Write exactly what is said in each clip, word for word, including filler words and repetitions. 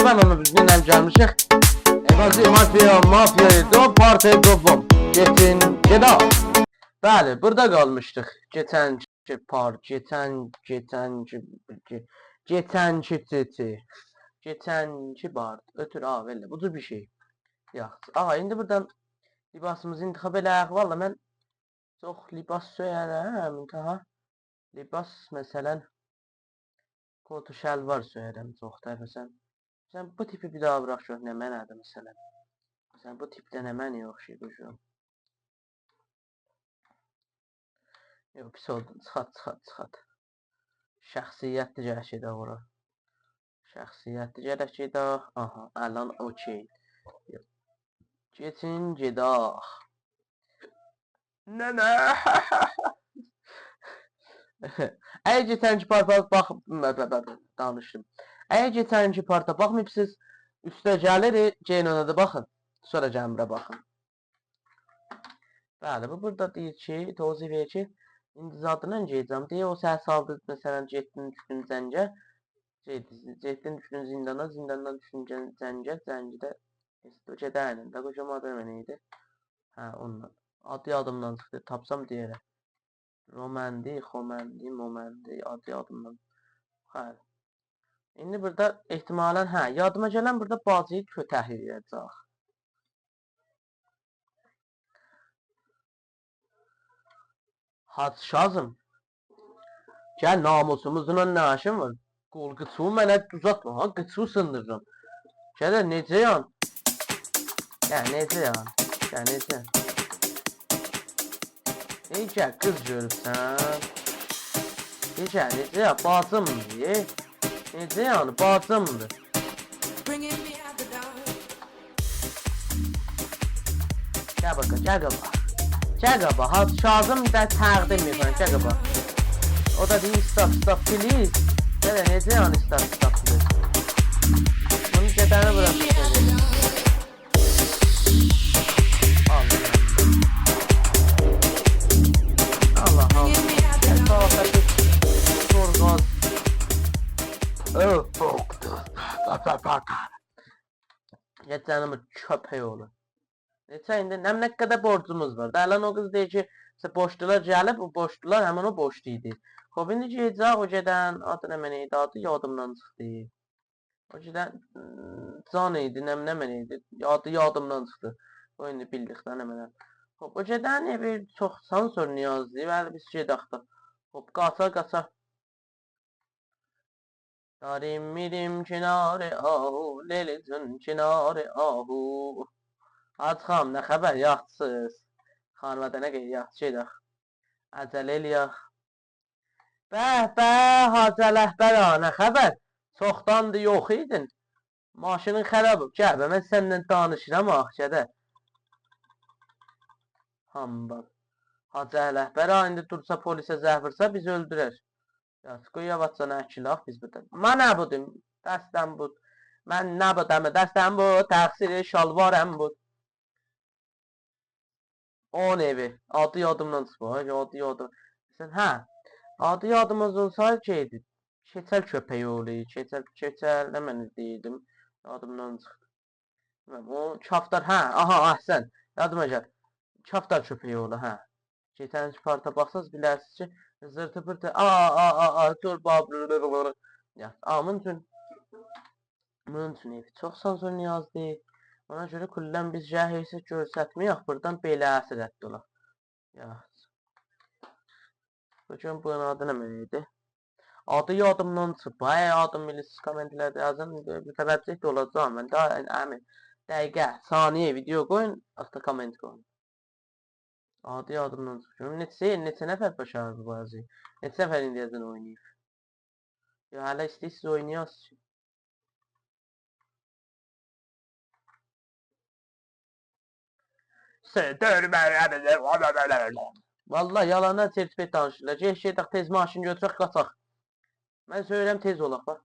من اونو بیز دونن گلمیشیک. بازی مافیا، مافیا دو، پارت دوم. گئتین، گئدک. بلی، بورادا قالمیشدیق. کئچنکی پارت، کئچن، کئچنکی، کئ-، کئچنکی چیچی. کئچنکی پارت. اؤتور، آ، بئله. بو جور بیر شئی. یاخشی. آغا، ایندی بورادان لباسیمیزی انتخاب ائله‌یک. والله من چوخ لباس سؤیرم، انتها. لباس، مثلا، کت و شلوار سؤیرم چوخ دا، مثلا. سن بو تیپی بیر داها بوراخ گؤر، نمنه‌دیر، مثلا. سن بو تیپده نمنه‌یه اوخشاییر بو جور؟ یوخ، پیس اولدون. چیخارت، چیخارت، چیخارت. شخصیتلی گرک گئدک اورا. شخصیتلی گرک گئدک. آها، الان اوکی. کئچین، گئدک. نه، نه؟ اگر کئچنکی پارتا باخ، ب-، ب-، ب-، ب-، دانیشدیم. اگر کئچنکی پارتا باخماییبسینیز، اوسته گلیر، گلین اونا دا باخین. سونرا گلین بورا باخین. بلی، بو بورادا دئییر کی، توضیح وئریر کی، ایندی زادینان گئده‌جم. دئییر، او سنی سالدی، مثلا، گئتدین، دوشدون جنگه. گئتدین، دوشدون زندانا، زنداندان دوشدون جن-، جنگه، جنگده گئده‌یدین ده، قوجا آدام نمنه ایدی؟ هه، اوندان. آدی یادیمدان چیخدی، تاپسام دئیه‌رم. رومندی، خومندی، مومندی، آدی یادیمدان. هه. ایندی بورادا احتمالا، هه، یادیما گلن بورادا باجی کؤتک ائله‌یه‌جک. حاج شازیم. گل، ناموسوموزلا نه ایشین وار؟ قول قیچیوی منه اوزاتما، ها، قیچیوی سیندیریرام. گده، نئجه یان؟ گل، نئجه یان؟ گل، نئجه؟ ای، گل، قیز گؤروبسن. ای، گل، نئجه یا؟ باجیمدیر، ای. نئجه یانی؟ باجیمدیر. گل باخا، گل قاباغا. گل قاباغا، حاج شازیم دا تقدیم ائدیرم، گل قاباغا. او دا دئییر، stop, stop, please. گده، نئجه یانی stop, stop, please؟ بونو گده‌نی بوراخ. آللاه. آللاه، آللاه. کثافت سورغاز. او، بوخدو. گئت جانیمی، کؤپک اوغلو. نئچه ایندی، نه، نه قدر بورجوموز وار دا. الان او قیز دئییر کی، ایشته بوشلولار گلیب، بو بوشلولار همین او بوشلو ایدی. خوب، ایندی گئده‌جک، او گده‌نین آدی نمنه ایدی، آدی یادیمدان چیخدی. او گدن، م، جان ایدی، نه، نمنه ایدی، آدی یادیمدان چیخدی. او ایندی بیلدیک ده نمنه. خوب، او گده‌نین ائوی چوخ سانسور نیازدیر، بلی، بیز گئدک ده. خوب، قاچا، قاچا. داریم میریم کنار آهو، لیلی جون کنار آهو. حاج خانیم، نه خبر، یاخشیسینیز؟ خانیمه ده نه قدر یاخشی گئدک. عجله ائله‌یک. به، به، حاج الاکبر آقا، نه خبر؟ چوخداندیر یوخ ایدین. ماشینین خراب اولوب. گل به، من سنینله دانیشیرام آخی، گده. هامبال. حاج الاکبر آقا، ایندی دورسا پلیسه زنگ وورسا، بیزی اؤلدورر. یاز، قوی یاواشجانا اکیلک بیز بورادا. من نه بودوم؟ دستم بود. من نه بودم؟ دستم بود. تقصیر شالوارم بود. اون ائوی. آدی یادیمدان چیخیب. آی، آدی یادیم. سن، هه. آدی یادیمیز اولسایدی شئیدی. کئچل کؤپک اوغلو، کئچل، کئچل، نمنه دئییردیم؟ یادیمدان چیخدی. بیلمیرم، او کفتار، هه، آها، احسن. یادیما گلدی. کفتار کؤپک اوغلو، هه. کئچنکی پارتا باخساز بیلرسینیز کی، زیرتی پیرتی، آ، آ، آ، آ، دور، با، بل، بل، بل، بل. یا، آ، بونون اوچون بونون اوچون ائوی چوخ سانسور نیازدیر. اونا گؤره کلاً بیز گرک هئچ گؤرستمه‌یک، بورادان بئله‌سی رد اولاق. یا. بو گون بونون آدی نمنه ایدی؟ آدی یادیمدان چیخیب. آی، آدین بیلیرسینیز، کامنت‌لرده یازین. ایندی متوجه ده اولاجاغام من. داها، عمی، دقیقه، ثانیه ویدئو قویون، آلتا کامنت قویون. آدی یادیمدان چیخیب. گؤروم نئچه، نئچه نفر باشاریر بو بازی؟ نئچه نفر ایندیه‌جن اویناییب؟ یا، هله ایسته‌ییرسیز اوینایاق کی. سئدیر منه. والله یالانا چرت‌پرت دانیشیرلار. گئت، گئدک تئز ماشین گؤتورک، قاچاق. من سؤیله‌ییرم تئز اولاق، باخ.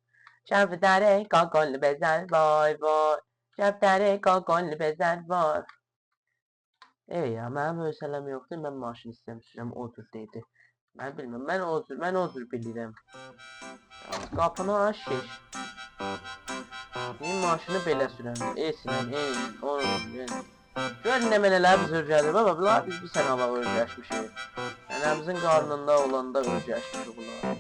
کفتر قاقانلی بزر وای وای. کفتر قاقانلی بزر وای. ای یا، منیم حوصله‌م یوخدور، من ماشین ایسته‌ییرم سورم، او جور دئییردی. من بیلمیرم، من او جور، من او جور بیلیرم. قاپینی آچ، کئچ. بیر ماشینی بئله سورم. اس‌له، ائن‌له، اونونلا، یعنی. گؤر نمنه‌لر بیزی اؤرگدیر. بابا، بونلار بیز بیر سنه هاوا اؤرگشمیشیک. ننه‌میزین قارنیندا اولاندا اؤرگشمیشیک بونلاری.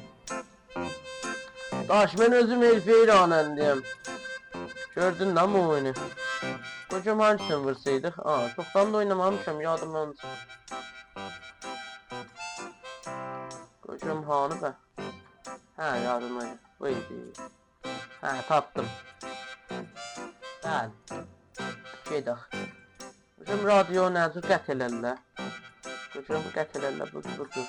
داش، من اؤزوم حرفه‌ای راننده‌یم. گؤردون ده بو اویونو. قوی گؤروم هانگیسینی وورسایدیق. آ، چوخدان دا اوینامامیشام، یادیمدان چیخیب. قوی گؤروم هانی به. هه، یادیمدا گلدی. بو ایدی. هه، تاپدیم. بلی. گئدک. گؤروم رادیو نه جور قطع ائلرلر. گؤروم قطع ائلرلر، بو، بو جور.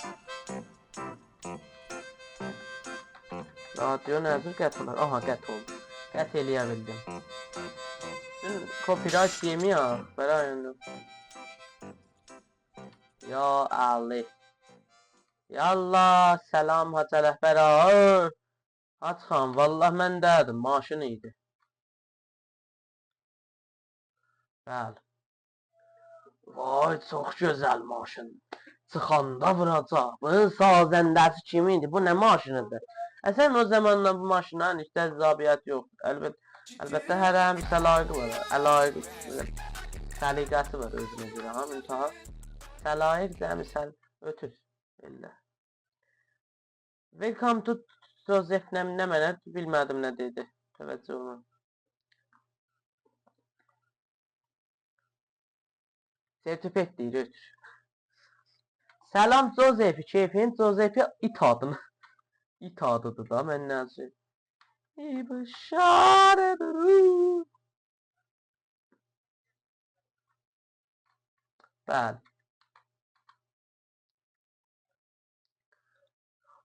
رادیو نه جور قطع اولار؟ آها، قطع اولدو. قطع ائلیه بیلدیم. بوتون copyright یئمه‌یک، برای اوندا. یا علی. یا الله، سلام حاج عله‌اکبر آقا. حاج خان، والله من دئدیم، ماشین ایدی. بلی. وای، چوخ گؤزل ماشین. چیخاندا ووراجاق. بونون سازنده‌سی کیم ایدی؟ بو نه ماشینیدیر؟ اصلاً او زاماندان بو ماشینلارین هئچ جذابیتی یوخدور. البت-، البته، هره‌نین بیر سلایقی وار. علایقی، سلیقه‌سی وار اؤزونه گؤره، ها، منتها سلایق جمعی سل-، اؤتور. ائله. Welcome to Joseph نه، نمنه، بیلمه‌دیم نه دئدی. توجهومو. سرتیفیکت دئییر، اؤتور. سلام جوزف، کئیفین؟ جوزف ایت آدینی. ایت آدیدیر دا، من نه اوچون؟ ای، بو شاره‌دیر. بلی.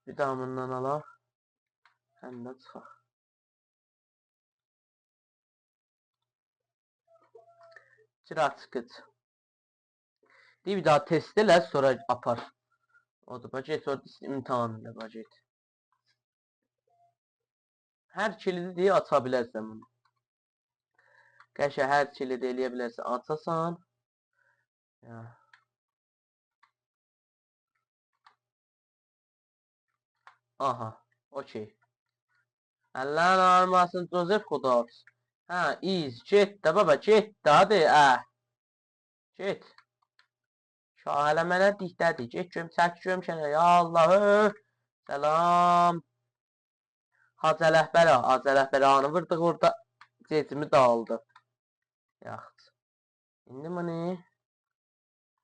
بیر داها بوندان آلاق. هم ده چیخاق. چیراغ چیخیج. دئییر، بیر داها تست ائله، سونرا آپار. اودور، باخ، گئت اورادا امتحان ائله، باخ، گئت. هر کیلیدی دئییر، آچا بیلرسن بونو. قشنگ هر کیلیدی ائلیه بیلرسن، آچاسان. یا. آها، اوکی. اللرین آغریماسین، جوزف، خداحافظ. هه، ایز، گئت ده، بابا، گئت ده، هادی، اه. گئت. شاه هله منه دیکته‌دیر. گئت گؤروم، چک گؤروم کنارا. یا الله، اوه. سلام. حاج عله‌اکبر آقا، حاج عله‌اکبر آقانی ووردوق اورادا. جئجیمی داغیلدی. یاخشی. ایندی بونو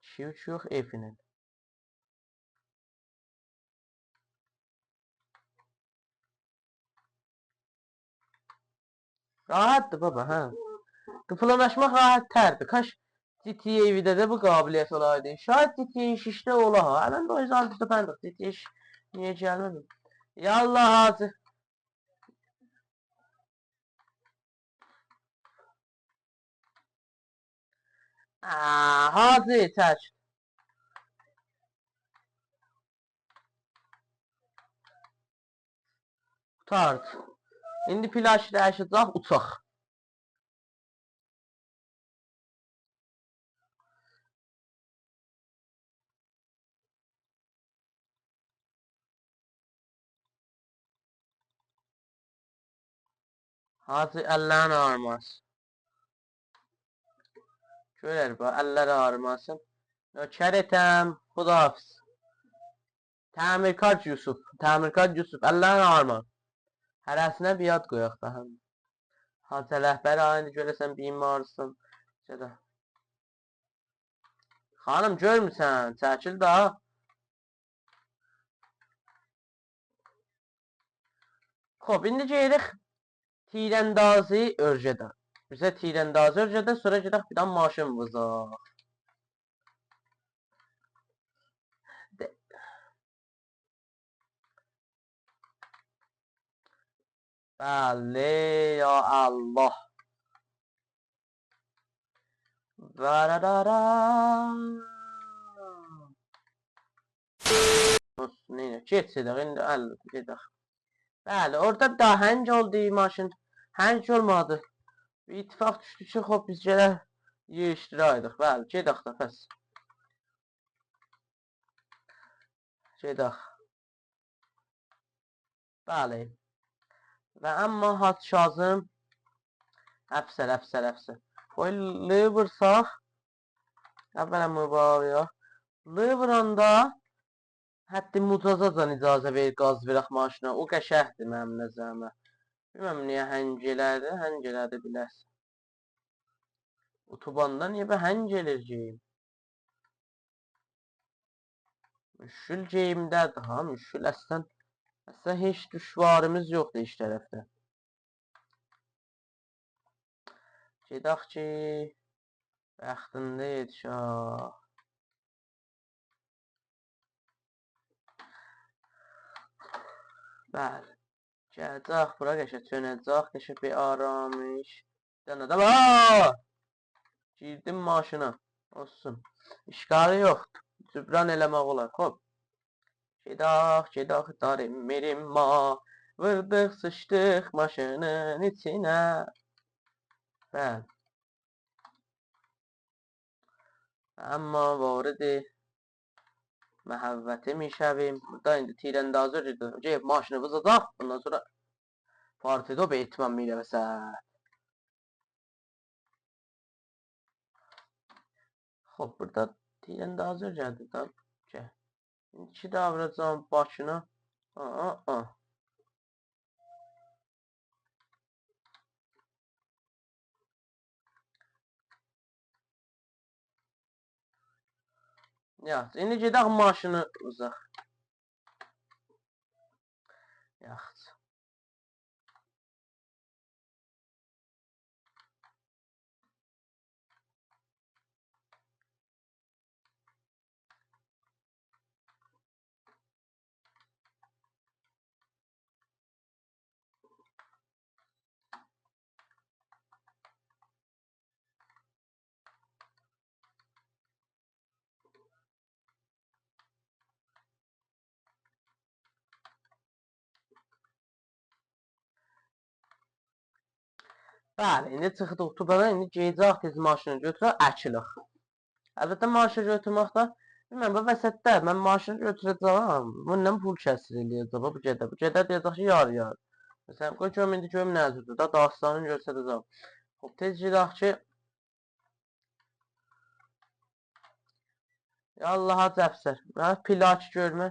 ایکی اوچ یوخ، ائفینن. راحتدیر بابا، هه. قیفیللاشماق راحت‌تردیر. کاش جی تی ای وی‌ده ده بو قابلیت اولایدی. شاید جی تی ای شیشده اولا ها. الان دا او یوزدن دوشدو پندیق. جی تی ای شیش نییه گلمه‌دی؟ یا الله، حاجی. آه، حاجی، چک. قوتارد. ایندی پلاکی دییشه‌جک، اوچاق. حاجی، اللرین آغریماسین. گؤرر باخ، اللر آغریماسین. نوکرتم، خداحافظ. تعمیرکار یوسف، تعمیرکار یوسف، اللرین آغریماسین. هره‌سینه بیر یاد قویاق دا هم. حاجی عله‌اکبر آقا، ایندی گؤره‌سن بیمارسان. گده. خانیم، گؤرمورسن، چکیل دا. خوب، ایندی گئدیریک تیراندازی اؤرگده. بیزه تیراندازی اؤرگده، سونرا گئدک بیر دنه ماشین ووزاق. ده- بلی، یا الله. وارارارا. اولسون، نئینه؟ گئچ گئدک، ایندی ال-، گئدک. بلی، اورادا دا هنگ اولدو ماشین. هنگ اولمادی. بیر اتفاق دوشدو کی، خوب، بیز گرک ییغیشدیرایدیق. بلی، گئدک ده، پس. گئدک. بلی. و اما حاجی کاظم، افسر، افسر، افسر. قوی ل وورساق. اولا مبارک. ل ووراندا حد مجازاجان اجازه وئریر، گاز وئرک ماشینا. او قشنگدیر منیم نظریمه. بیلمیرم نییه هنگ ائله‌دی، هنگ ائله‌دی بیله‌سن. اتوباندا نییه به هنگ ائله‌ییر گئیم؟ مشکل گئیمده‌دیر ها، مشکل اصلا، اصلا هئچ دشواریمیز یوخدور هئچ طرفده. گئدک کی، وقتینده یئتیشک. بلی. گله‌جک بورا، قشنگ چؤنه‌جک، قشنگ بیر آرامش. بیر دنه ده، آآ! گیردیم ماشینا. اولسون. اشکالی یوخدور. جبران ائله‌مک اولار. خوب. گئدک، گئدک، داریم میریم ما. ووردوق، سیچدیق ماشینین ایچینه. بلی. اما وارد محوطه می‌شویم. بورادا ایندی تیراندازی گئدیر. گئدیب ماشینی ووزاجاق. بوندان سونرا پارتی دو به اتمام می‌رسد. خوب، بورادا تیراندازی گلدی دا. گل. ایندی ایکی دنه ووراجاغام باشینا. آآ، آآ. یاخشی، ایندی گئدک ماشینی ووزاق. یاخشی. بلی، ایندی چیخدیق اتوبانا، ایندی گئده‌جه‌ییک بیز ماشینی گؤتورک، اکیلک. البته، ماشین گؤتورمکده، بیلمیرم، بو وسطده من ماشینی گؤتوره‌جه‌یم، بوندان پول کسر ائله‌یه‌جک، بو گئده، بو گئده دئیه‌جک کی، یار، یار. مثلا، قوی گؤروم ایندی گؤروم نه جوردور دا، داستانینی گؤستره‌جم. خوب، تئز گئدک کی، یا الله، حاجی افسر. منه پلاکی گؤرمه.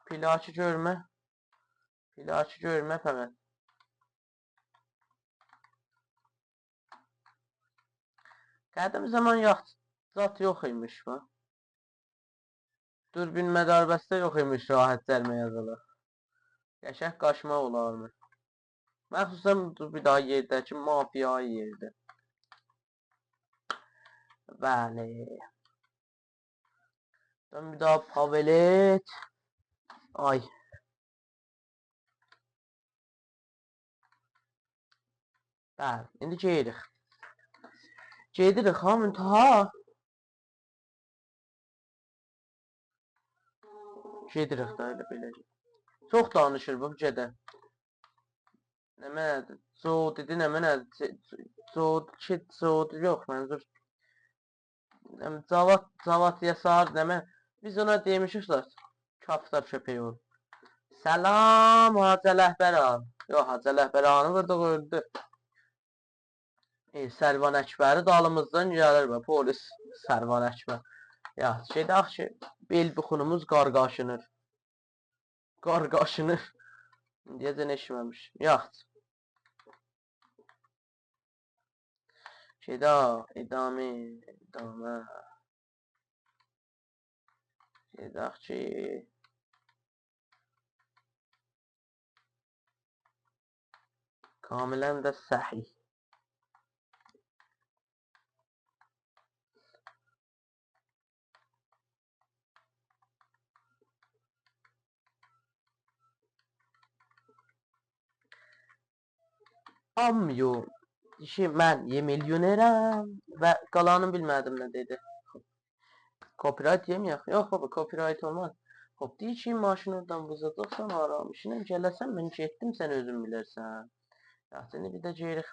پلاکی گؤرمه. پلاکی گؤرمه فقط. قدیم زامان یاخ-، زاد یوخ ایمیش بو. دوربین مداربسته یوخ ایمیش، راحت جریمه یازیلیر. قشنگ قاچماق اولارمی؟ مخصوصا بو بیر دانا یئرده کی، مافیایی یئردیر. بلی. دؤن بیر دانا پاولت. آی. بلی، ایندی گئدیریک. گئدیریک ها، منتها. گئدیریک ده ائله بئله. چوخ دانیشیر بو گئده. نمنه‌دیر؟ جو دئدی، نمنه‌دیر؟ جو، جو، شیت، جو، یوخ، منظور. نمنه، جواد، جواد یسار، نمنه؟ بیز اونا دئمیشیک دا، کافتار کؤپک اوغلو. سلام، حاجی اکبر آغا. یوخ، حاجی اکبر آغانی ووردوق، اؤلدو. ائ، سروان اکبری دالیمیزدان گلیر به، پلیس سروان اکبر. یا، گئدک کی، بئل بوخونوموز قارقاشینیر. قارقاشینیر. ایندیه‌جن ائشیتمه‌میشم. یاخشی. گئدک، ادامه، ادامه. گئدک کی، کاملا ده صحیح. آممو، دئییر کی، من یئ میلیونرم و قالانینی بیلمه‌دیم نه دئدی. کپی‌رایت یئمه‌یک. یوخ، بابا، کپی‌رایت اولماز. خوب، دئییر کی، ماشینی اورادان ووزاجاقسان، آرامشینن گله‌سن، من گئتدیم، سن اؤزون بیلرسن. یاخشی، ایندی بیر ده گئدیریک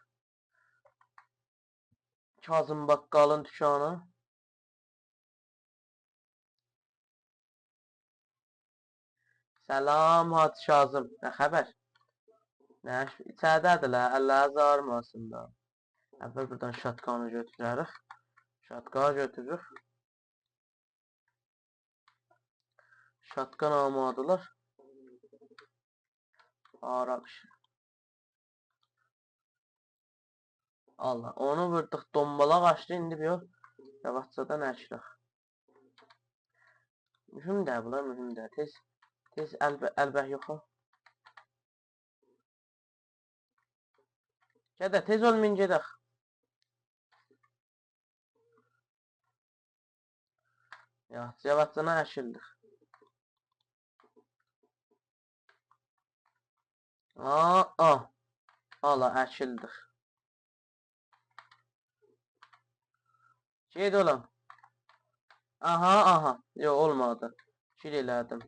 کاظم بقالین دوکانینا. سلام، حاجی کاظم. نه خبر؟ نه، ایچریده‌دیرلر، اللرینیز آغریماسین دا. اول بورادان شاتگانی گؤتورریک. شاتگانی گؤتوروروک. شاتگان آماده‌لر. آراق ایشی. الله، اونو ووردوق، دومبالا قاچدی، ایندی بیر یول یاواشجادان اکیرک. مهم ده بولار، مهم ده. تئز، تئز البه-، البه یوخ ها. گده، تئز اولمایین، گئدک. یا، یاواشجانا اکیلدیک. آ، آ. آلا، اکیلدیک. گئت اولان. آها، آها. یوخ، اولمادی. شیر ائله‌دیم.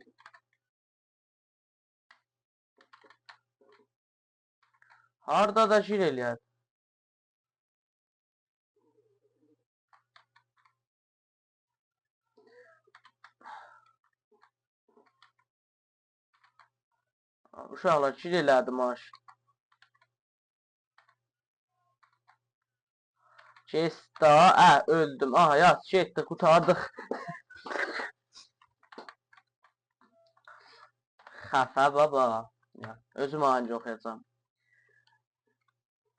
هاردا دا شیر ائله‌دیم. اوشاقلار، شیر ائله‌دیم آش. کئچ دا، اه، اؤلدوم. آها، یا، گئتدی، قوتاردیق. خفه بابا. یا، اؤزوم آهنگ اوخویاجاغام.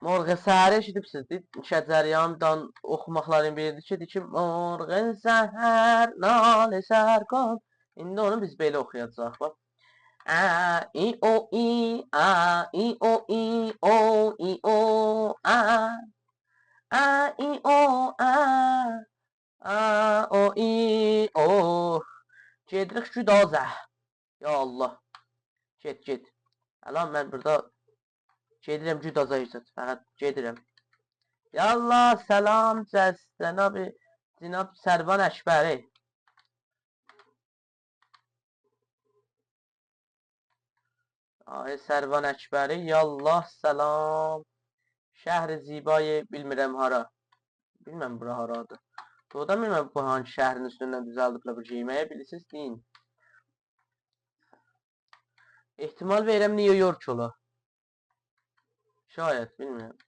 مرغ سحری ائشیدیبسیز، دئییر، شجریانین اوخوماقلارین بیریدیر کی، دئییر کی، «مرغ سحر ناله سر کن.» ایندی اونو بیز بئله اوخویاجاغیق، باخ. آ، ای، او، ای، آ، ای، او، ای، او، ای، او، آ. آ، ای، او، آ. آ، او، ای، او. گئدیریک گودازا. یا الله. گئت، گئت. الان من بورادا گئدیرم گودازا، ایزت. فقط گئدیرم. یا الله، سلام، جز-، جناب، جناب سروان اکبری. آی سروان اکبری، یالله، سلام. شهر زیبای بیلمیرم هارا. بیلمیرم بورا هارادیر. دوغرودان بیلمیرم بو هانسی شهرین اوستوندن دوزلدیبلر بو گئیمی. اگر بیلیرسینیز، دئیین. احتمال وئریرم نیویورک اولا. شاید، بیلمیرم.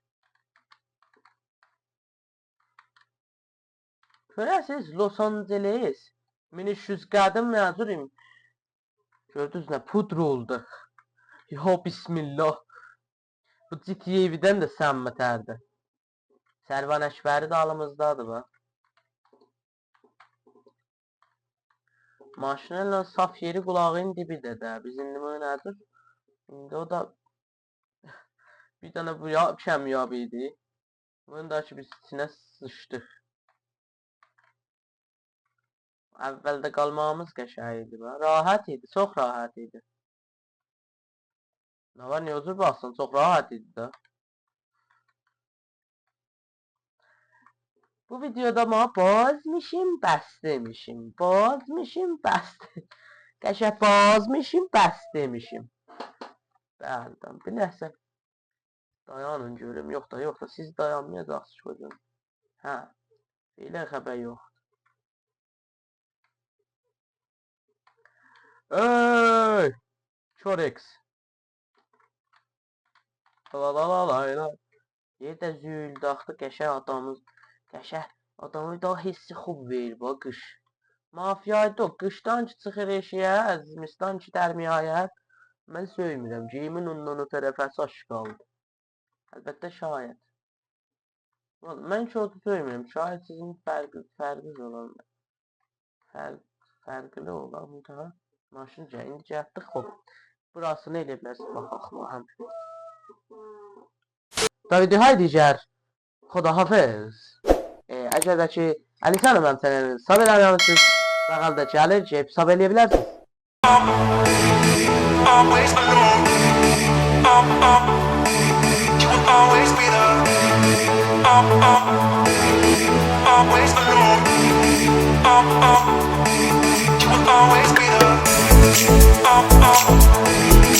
گؤره‌سیز، لس آنجلس. مین اوچ یوز قدیم مجبوریم. گؤردونوز نه؟ پودر اولدو. یا بسم الله. بو جی تی ای وی‌دن ده سممتردی. سروان اکبری دالیمیزدادیر، باخ. ماشینین ائله صاف یئری قولاغین دیبیدیر ده. بیز ایندی بونو نه‌دیر؟ ایندی او دا بیر دنه بو یا-، کمیاب ایدی. بونو دا کی، بیز ایچینه سیچدیق. اولده قالماغیمیز قشنگ ایدی، باخ. راحت ایدی، چوخ راحت ایدی. نه وار، نییه او جور باخسان، چوخ راحت ایدی ده. بو ویدیودا ما باز میشیم، بس دئمیشیم. باز میشیم، بس ده-، قشنگ باز میشیم، بس دئمیشیم. بلی، تامام. بیر لحظه. دایانین گؤروم. یوخ دا، یوخ دا، سیز دایانمایاجاقسینیز، قویون. هه. ائله خبر یوخ. ای! کورکس. لا لا لا لا لا. یئر ده زویولدو آخدی، قشنگ آدامی، قشنگ آدامی دا حس خوب وئریر، باخ، قیش. مافیادا او قیشدان کی چیخیر ائشییه، از زمستان کی در می‌آید. من سؤیمورم، گئیمین اوندان او طرفه‌سی آچ قالدی. البته، شاید. والله، من کی اودو سؤیمورم. شاید سیزین فرقی، فرقینیز اولا. فر-، فرقلی اولا، بو دا ماشین گل-، ایندی گلدیک، خوب. بوراسینی ائلیه بیلرسینیز، باخاق، باخاق. تا ویدیوهای دیگر. خداحافظ. ائ، اگر ده کی علی خانیم همچنین ساب ائله‌میه‌سینیز، بغلده گلیر، گئدیب ساب ائلیه بیلرسینیز. Always alone. You will always be the. Always alone. You will always be the.